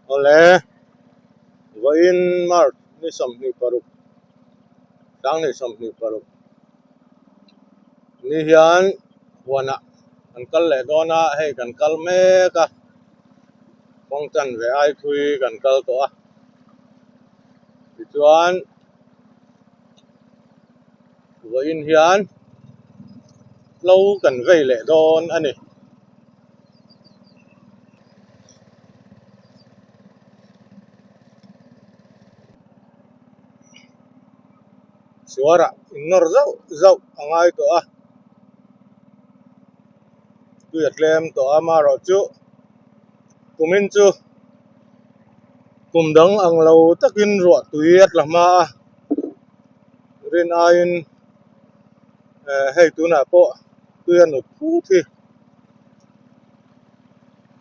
Awle, vawiin March ni 26, sanghnih 26 ni hian huanah kan kal leh dawn a, hei kan kal mek a, kawng chanve ai thui kan kal tawh a, tichuan vawiin hian hlo kan vei leh dawn a ni. Suarah innawr zauh zauh a ngai tawh a, tui a tlem tawh a amaherawhchu kumin chu kum dang ang lo takin ruah tui a tla hma a, rin aiin eh hei tunah pawh tui a nut phut hi.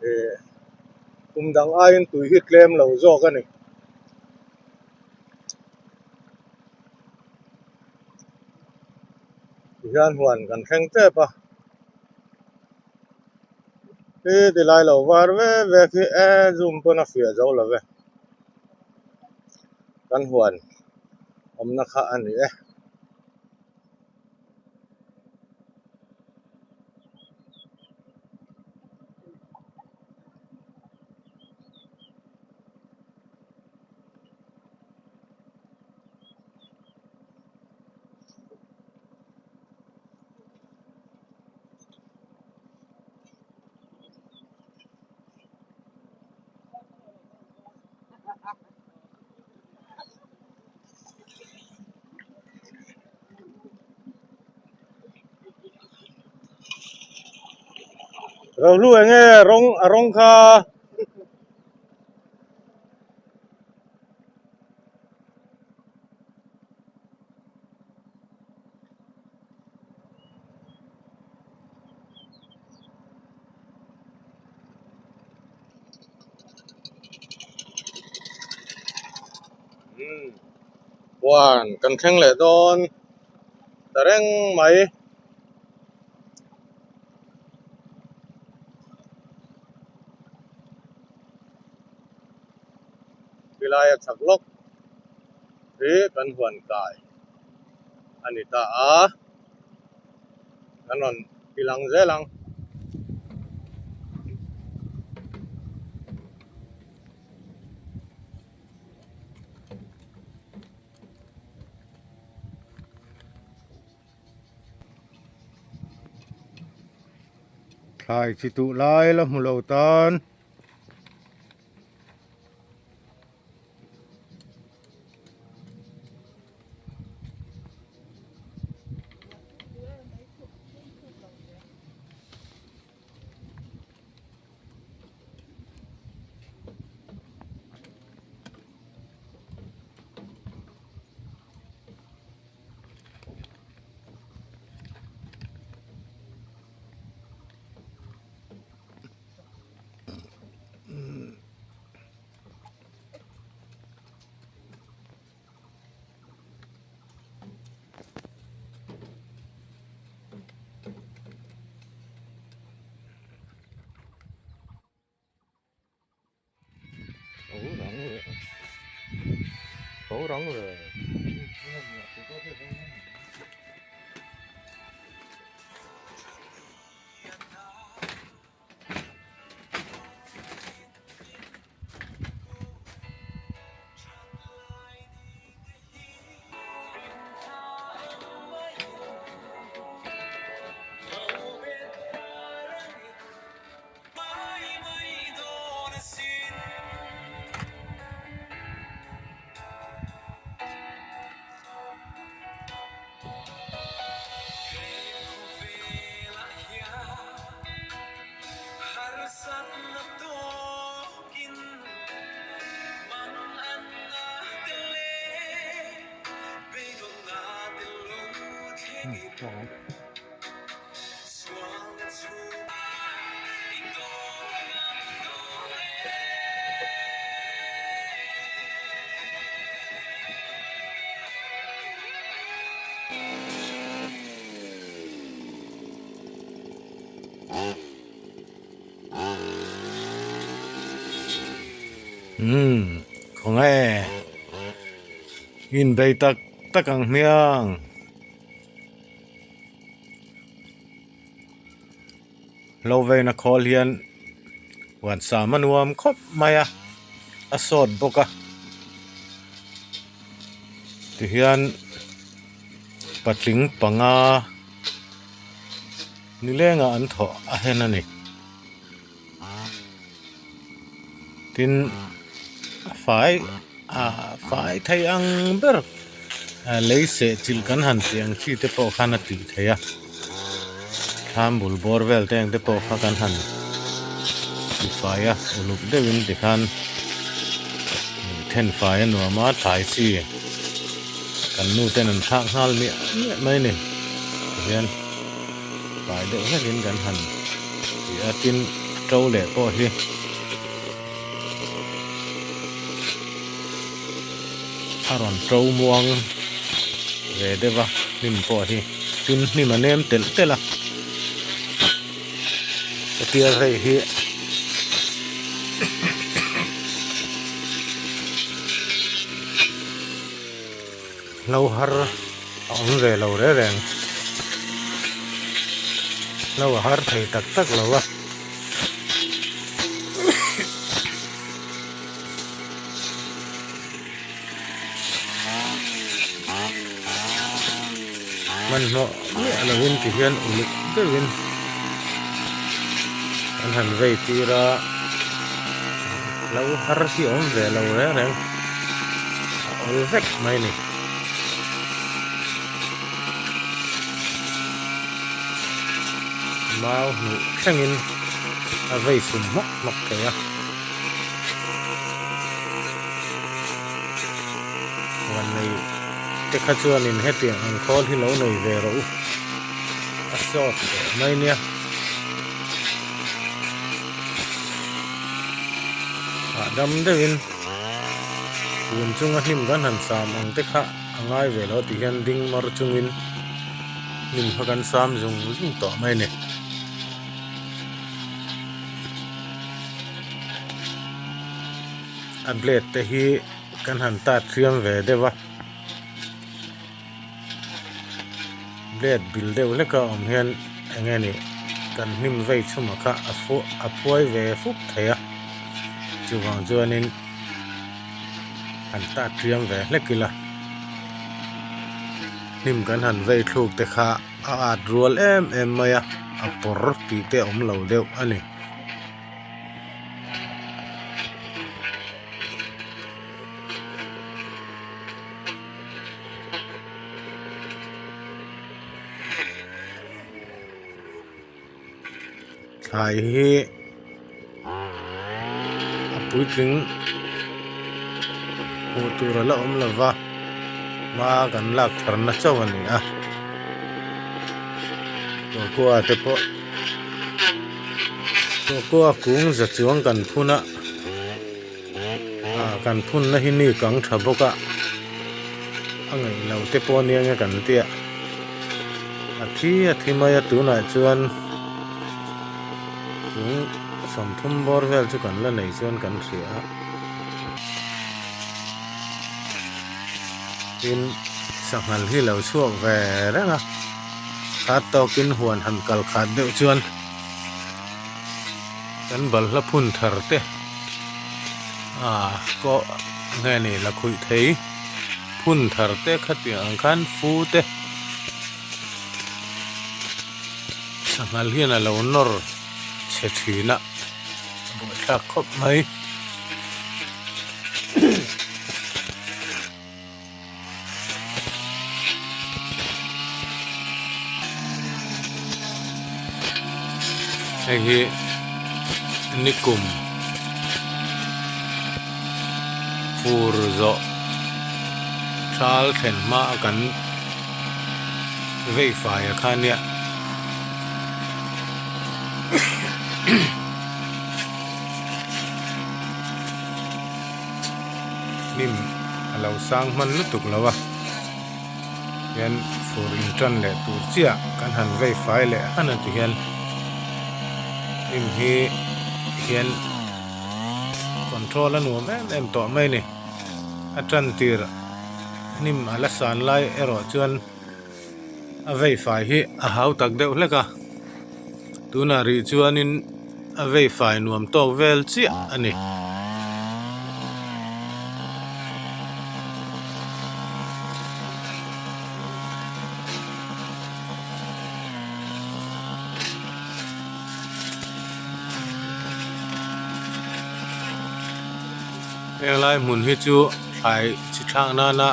Ih kum dang aiin tui hi tlem lo zawk a ni. Tihian huan kan thleng tep a hi tilai lo var ve ve khi e zoom pawn a fiah zo lo ve kan huan awmna kha a ni e. Rohlu eng nge rawng a rawng kha Huan kan thleng leh dawn ta reng mai. Tilai a chak lawk hi kan huan kai a ni ta a, kan rawn ti lang zel ang. Thlai chi tuh lai la hmu lo tan. Umm khawnge inbei tak tak ang hmiang. Lo veina khawl hian huan sam a nuam khawp mai a, a sawt bawk a tihian patling panga nilengah an thawh a hen a ni. Tin a fai ah fai thei ang ber lei seh chilh kan han tih ang chi te pawh khan a tih theih a thlam bul bawr vel te ang te pawh kha kan han ti fai a uluk deuhin tikhan then fai a nuam a thlai chi kan nu ten an thlak nghal miah miah mai a ni tihian fai deuh hlekin kan han ti a tin a to leh pawh hi. A rawn to muang ve deuh a hnim pawh hi tin hnim a nem telh telh a hetia hei hi hlo har a awm ve lo reng reng hlo a har thei tak tak lo a. Hmanhmawh miah lovin ti hian uluk deuhin an han vei tir a lo har hi a awm ve lo reng reng a awl vek mai a ni. Mau hnuh thlengin a vei chhun hmawk hmawk thei a. Huan nei te kha chuanin hetiang ang khawl hi lo nei ve rawh u a sawt teh mai nia. Hahdam deuhin tun chunga hnim kan han sam ang te kha a ngai ve lo tih hian ding mar chungin hnim kha kan sam zung zung tawh mai a ni. A blade te hi kan han tat hriam ve deuh a blade bil deuh hlek a awm hian eng nge ni kan hnim vei chhuma kha a fuh a phuai ve fup thei a chuvang chuanin han tat hriam ve hlek ila hnim kan han vei thluk te kha a at rual em em mai a a pawr tih te a awm lo deuh a ni. Thlai hi a puitling hmuh tur a la awm lo va hma kan lak thar na chauh a ni a kua te pawh. Kua kung za chuang kan phun a ah kan phun na hi ni kang tha bawk a a ngaih lo te pawh ania nge kan tia a thi a thi mai a tunah chuan kung 30 bawr vel chu kan la nei chuan kan hria a tin sanghal hi lo chhuak ve reng a. Khat tawkin huan han kal khat deuh chuan kan balhla phun thar te ah pawh nge ni la khuih thei phun thar te khatiang ang khan fu te sanghal hian a lo nawr chhe thin a a buaithlak khawp mai. Hei hi nikum fur zawh thal thlen hma a kan vei fai a kha nia. Hnim a lo sang hman lutuk lo a hian fur in tan leh tur chiah kan han vei fai leh han a ti hian hnim hi hian. control a nuam em em tawh mai a ni. A tan tir hnim a la san lai erawh chuan a vei fai hi a hau tak deuh hlek a, tunah rih chuanin a vei fai nuam tawk vel chiah a ni. Heng lai hmun hi chu thlai chi thlak nana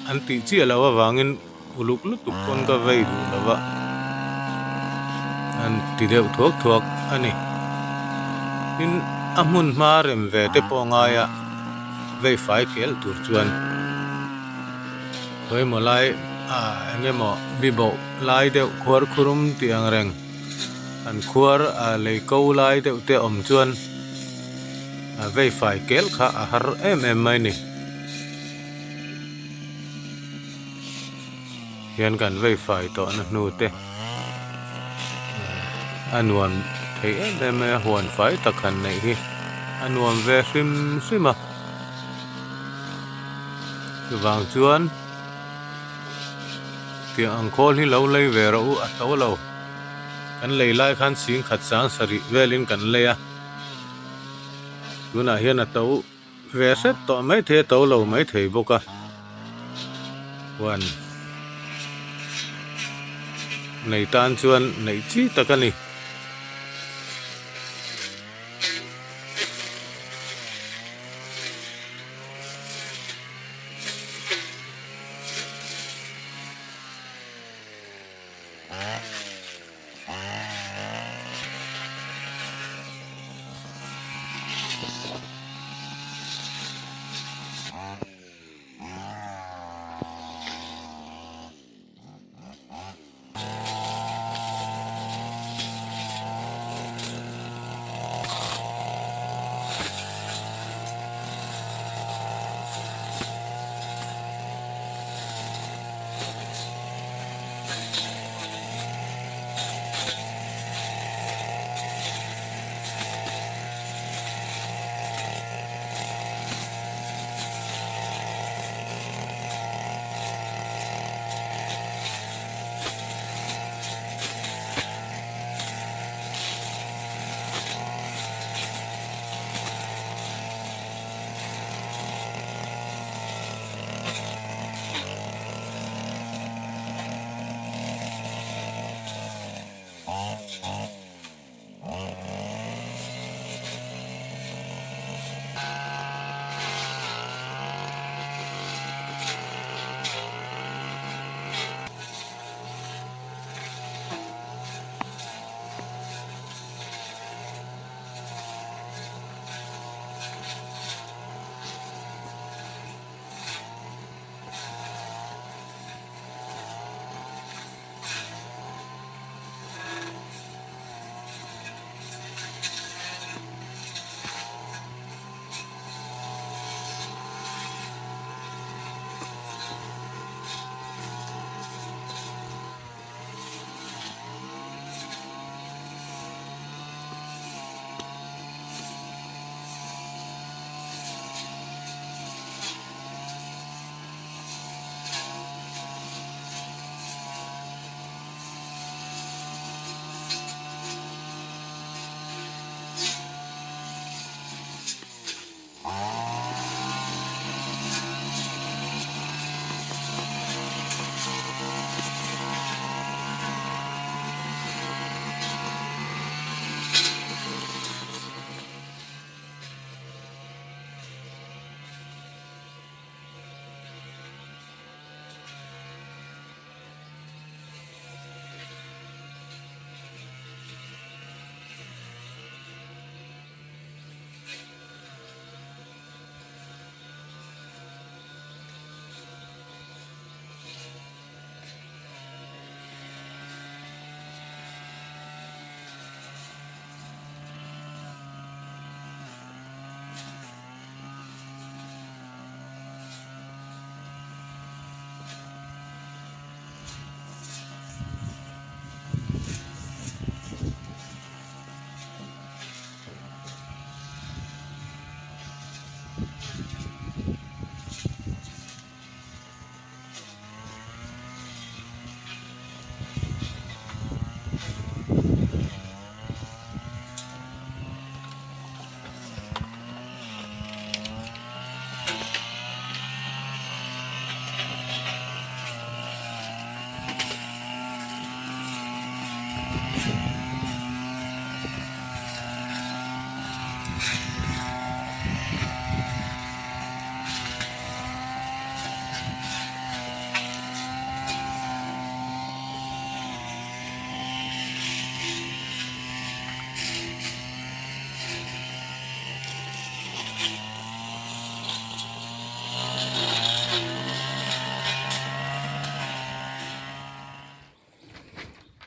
an tih chiah loh avangin uluk lutuk pawn ka vei duh lo va an ti deuh thuak thuak a ni. Tin a hmun hma rem ve te pawh ngaia vei fai kel tur chuan khawimaw lai ah eng emaw biboh lai deuh khuar khurum tih ang reng an khuar ah lei ko lai deuh te awm chuan a vei fai kel kha a har em em mai a ni. Hian kan vei fai tawh na hnu te a nuam thei em em mai a huan fai tak han neih hi a nuam ve hrim hrim a chuvang chuan tiang ang khawl hi lo lei ve rawh u a to lo kan lei lai khan singkhat sang sarih velin kan lei a tunah hian a to. Ve hret tawh maithei a to lo maithei bawk a huan nei tan chuan neih chi tak a ni.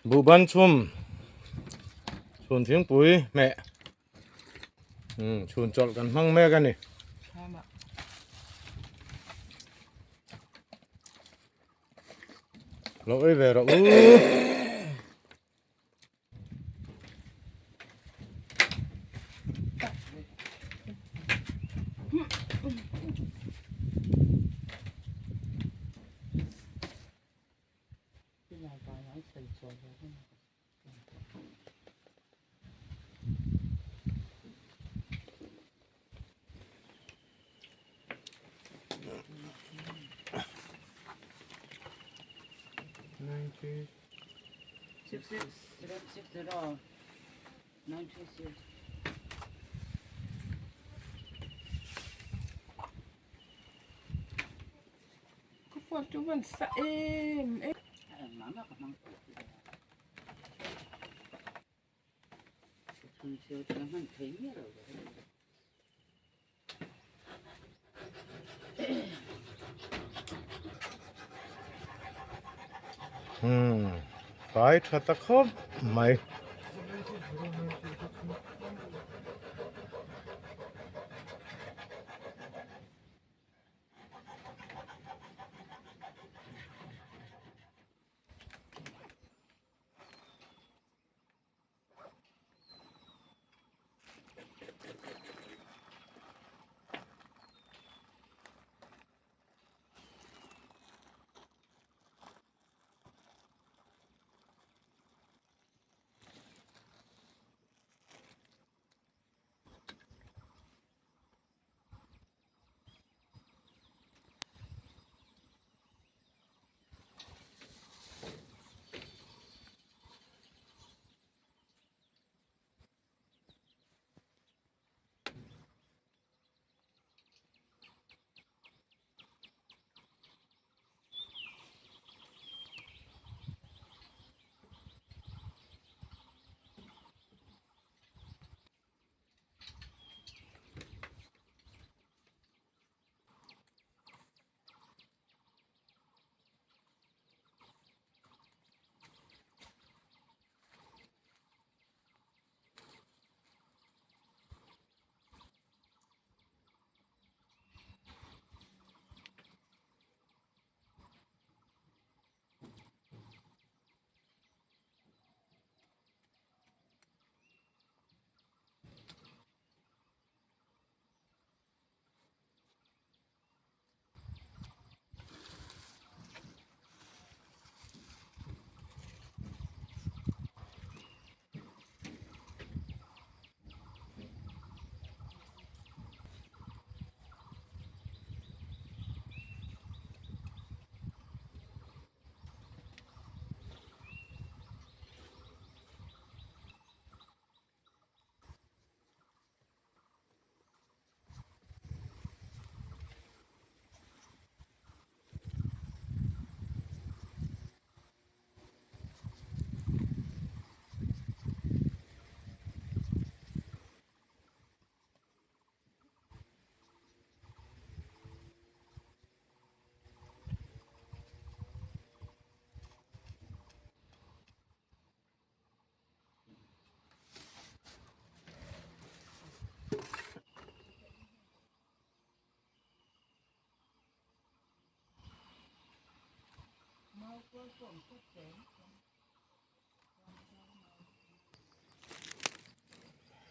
Buhban chhum chhun thingpui hmeh chhun chawlh kan hmang mek a ni. Lo ei ve rawh u. Umm fai tha ta khawp mai.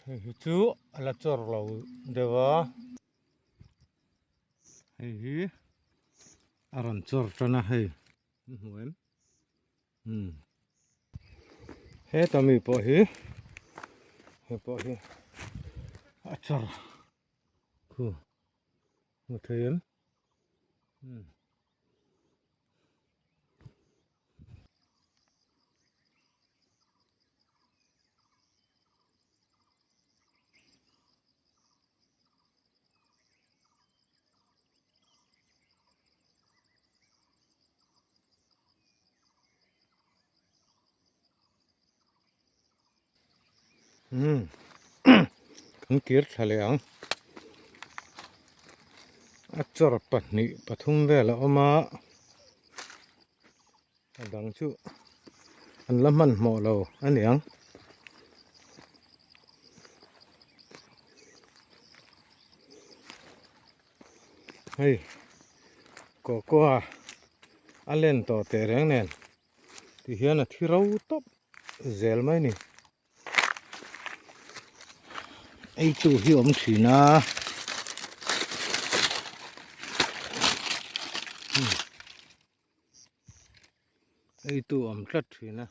Hei hi chu a la chawr lo deuh a hei hi a rawn chawr tan a hei an hmu em umm heta mi pawh hi hei pawh hi a chawr khu hmu thei em umm. Umm kan kir thla leh ang a chawr pahnih pathum vel a awm a a dang chu. An la hmanhmawh lo a niang. Hei cocoa a len tawh teh reng nen ti hian a thi ro tawp zel mai a ni. Ei tu hi awm thin a. Ei tu awm tlat thin a.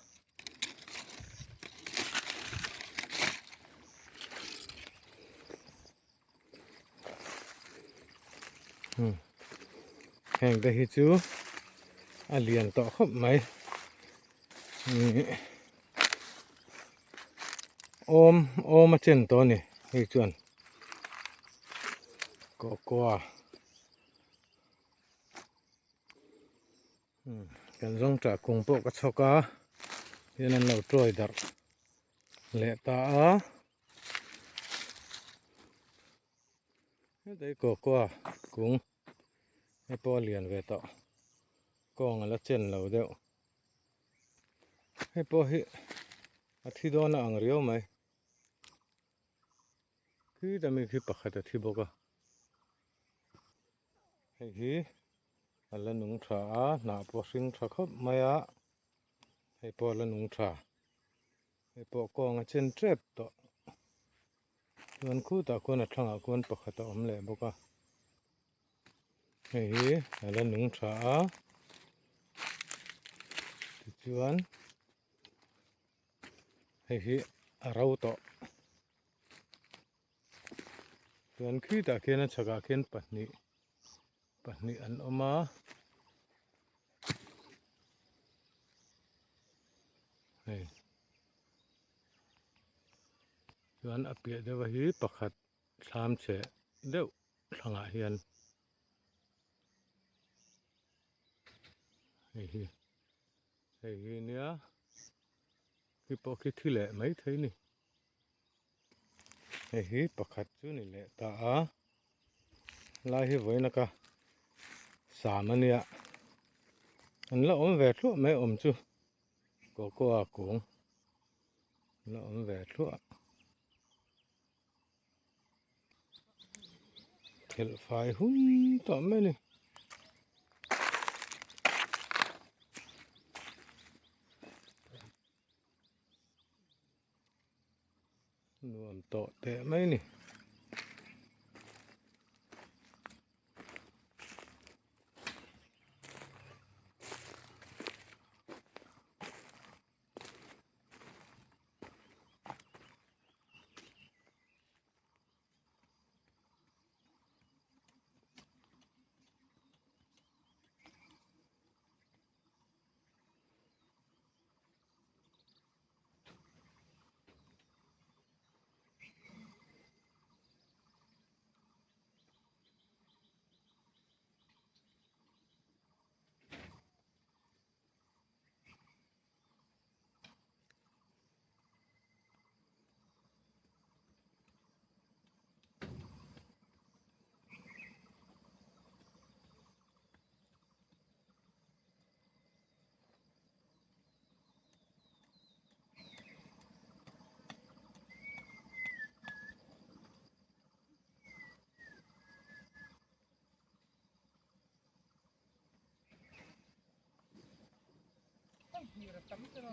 Heng te hi chu a lian tawh khawp mai awm awm a chen tawh a ni hei chuan cocoa kan zawngṭah kung pawh ka chhawk a hian an lo tuai darh leh ta a. Heta hi cocoa kung hei pawh a lian ve tawh kawng a la chen lo deuh hei pawh hi a thi dawn a ang riau mai khita mi khi pakhat a thi bawk a hei hi a la nung tha a hnah pawh a hring tha khawp mai a hei pawh a la nung tha. Hei pawh kawng a chen tep tawh chuan khutah khuan a thlangah khuan pakhat a awm leh bawk a hei hi a la nung tha a tichuan hei hi a ro tawh chuan khitah khian a chhakah khian pahnih pahnih an awm a. Hei chuan a piah deuh a hi pakhat thlam chhe deuh thlangah hian hei hi hei hi nia khi pawh khi thi leh mai thei a ni hei hi pakhat chu ni leh ta a lai hi vawiin a ka sam a nia an la awm ve thluah mai awm chu. Cocoa kung la awm ve thluah phelh fai hun tawh mai a ni. Nuam tawh teh mai a ni.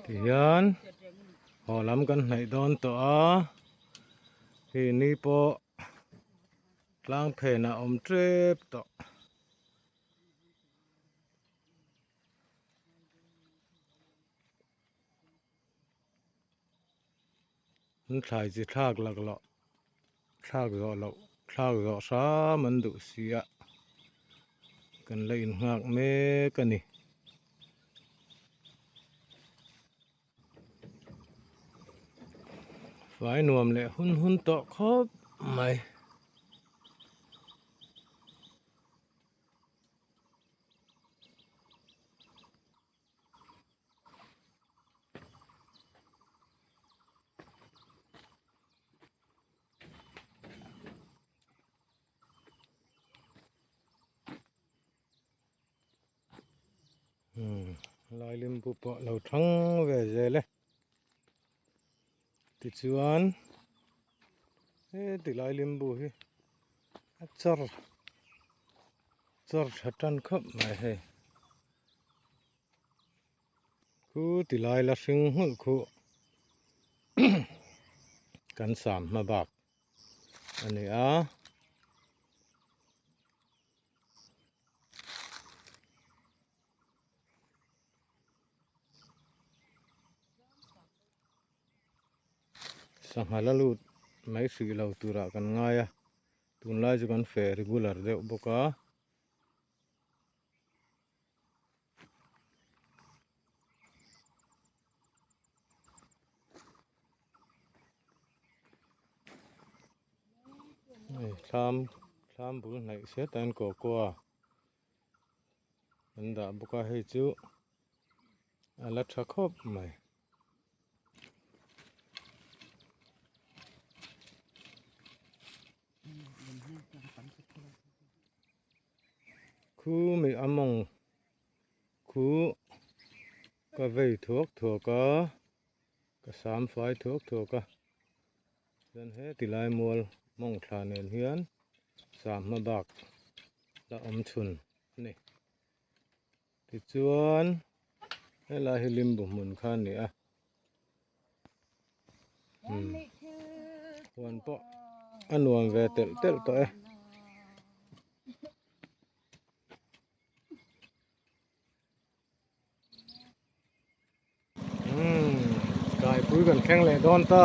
Tihian haw lam kan hnaih dawn tawh a hei ni pawh tlang phenah a awm tep tawh. An thlai chi thlak lak loh thlak zawh loh thlak zawh hram an duh si a kan la innghak mek a ni. Fai nuam leh hun hun tawh khawp mai. Lai limbu pawh lo thang ve zel e. Tichuan he tilai limbu hi a char char tha tan khawp mai hei. Khu tilai la hring nghulh khuh kan sam hma bak a ni a. Sangha la lut mai hrih lo turah kan ngai a tunlai chu kan feh regular deuh bawk a. Hei thlam thlam bul hnaih hret a in kawkua an dah bawk a hei chu a la tha khawp mai. Khu mi a mawng khu ka vei thuak thuak a ka sam fai thuak thuak a chuan heti lai mual mawng thla nen hian sam hma bak la awm chhun a ni tichuan helai hi limbu hmun kha a ni a huan pawh a nuam ve telh telh tawh e. Kaipui kan thleng leh dawn ta.